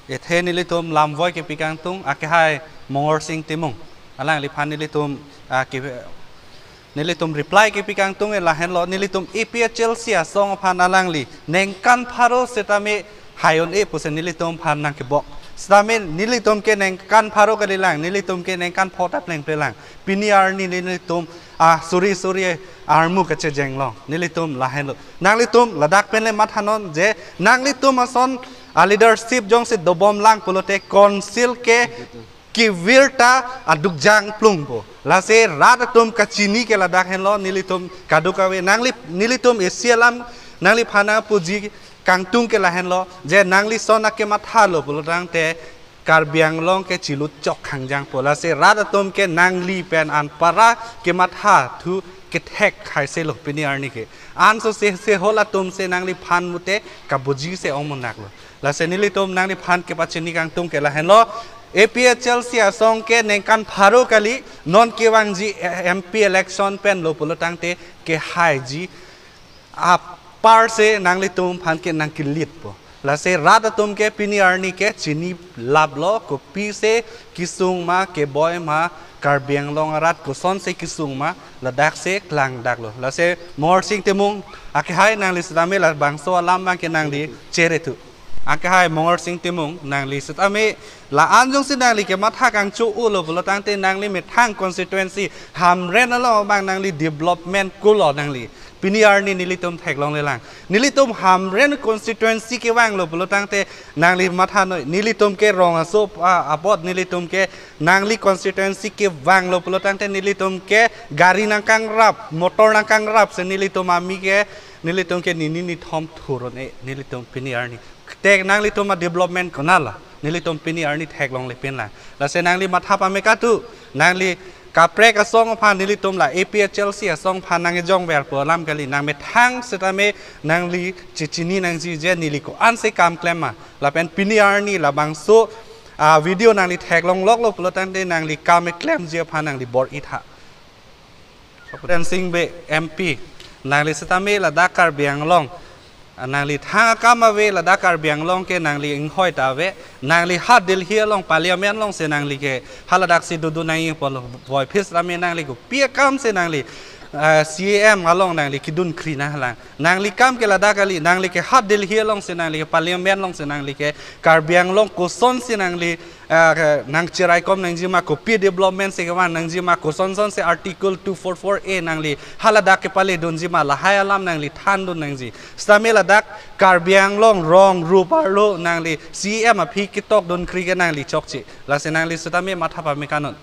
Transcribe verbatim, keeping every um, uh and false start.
Ethe nelitum lamvoi kepi kangtung akehai Mongorsing Timung. Alangliphan nelitum, ah, ke, nelitum reply kepi kangtung e lahenlo, nelitum A P H L C asong aphan alangli ningkan pharo setame hai un-e pusi nelitumphan nangkebok. Setame nelitum ke ningkan pharo kalilang, nelitum ke ningkan pho ta plengplelang. Pini arni nelitum, ah, suri suri armu kachejeng long. Nelitum lahenlo. Nanglitum ladak pen le mathanon je nanglitum ason a leadership jongsi dobomlang pulote council ke kevir ta aduk jang plungpo. Lasi rat atum kachini ke ladak henlo, nelitum kadokave nangli, nelitum isi alam nangliphan nangpuji kangtung ke lahenlo je nangli son akematha lo pulotangte Karbi Anglong ke chilut chok hangjangpo. Lasi rat atum ke nangli pen anpara kematha thu kethek haise lo pini arni ke. Anso se, se hol atum se nangliphan mute kabuji se ongmonaklo. Lasi nelitum nangliphan kepachini kangtung ke lahenlo. A P H L C asong ke ningkan pharo kali, non kevangji M P election pen lo pulotangte kehaiji apar se nanglitumphan ke nangkelitpo. Lasi rat atum ke pini arni ke chinilaplo, kopi se kesung ma, keboi ma, Karbi Anglong arat koson se kesung ma, ladak se klangdaklo. Lasi Mongorsing Timung akehai, nangli setame labangso alam abang ke nangli chere thu. Akehai Mongorsing Timung, nangli setame la-an jongsi nangli kematha kangchu-o lo pulotangte nangli methang constituency Hamren along abang nangli development kulo nangli. Pini arni nelitum theklonglelang. Nelitum Hamren constituency kevanglo pulotangte nangli mathanoi. Nelitum ke rong aso, ah, apot nelitum ke nangli constituency kevanglo pulotangte nelitum ke gari nangkangrap, motor nangkangrap se nelitum ami ke, nelitum ke nini nithom thur un-e, nelitum pini arni. Te nanglitum a-development konatlo, nelitum pini arni theklongle pinlang. Lasi nangli matha pame kathu, nangli kaprek asong aphan nelitum la A P H L C asong aphan nangkejongverpo alam kali, nangmethang setame nangli chechini nangji je neli ko-an se kam klem ma. Lapen pini arni labangso, ah, video nangli theklongloklo pulotangte nangli kam keklemji aphan nangli bor-itha. Rensing Bey M P, nangli setame ladak Karbi Anglong, ah, nangli thang akam ave, ladak Karbi Anglong ke nangli inghoi ta ave, nangli ha Delhi along parliament along se nangli ke haladak si dodun nangji apotlo, voiphit setame nangli kopi akam se nangli, ah, C E M along nangli kedunkri nanglang. Nangli kam ke ladak kali, nangli ke ha Delhi along se nangli ke parliament along se nangli ke Karbi Anglong koson se nangli, ah, ke nangcheraikom nangji ma, kopi development se kevang nangji ma, kosonson se Article two four four A nangli haladak kepaledunji ma, lahai alam nangli thandun nangji. Setame ladak Karbi Anglong rong rup arlo nangli C E M aphi ketokdunkri ke nangli chokche. Lasi nangli setame matha pame kanon.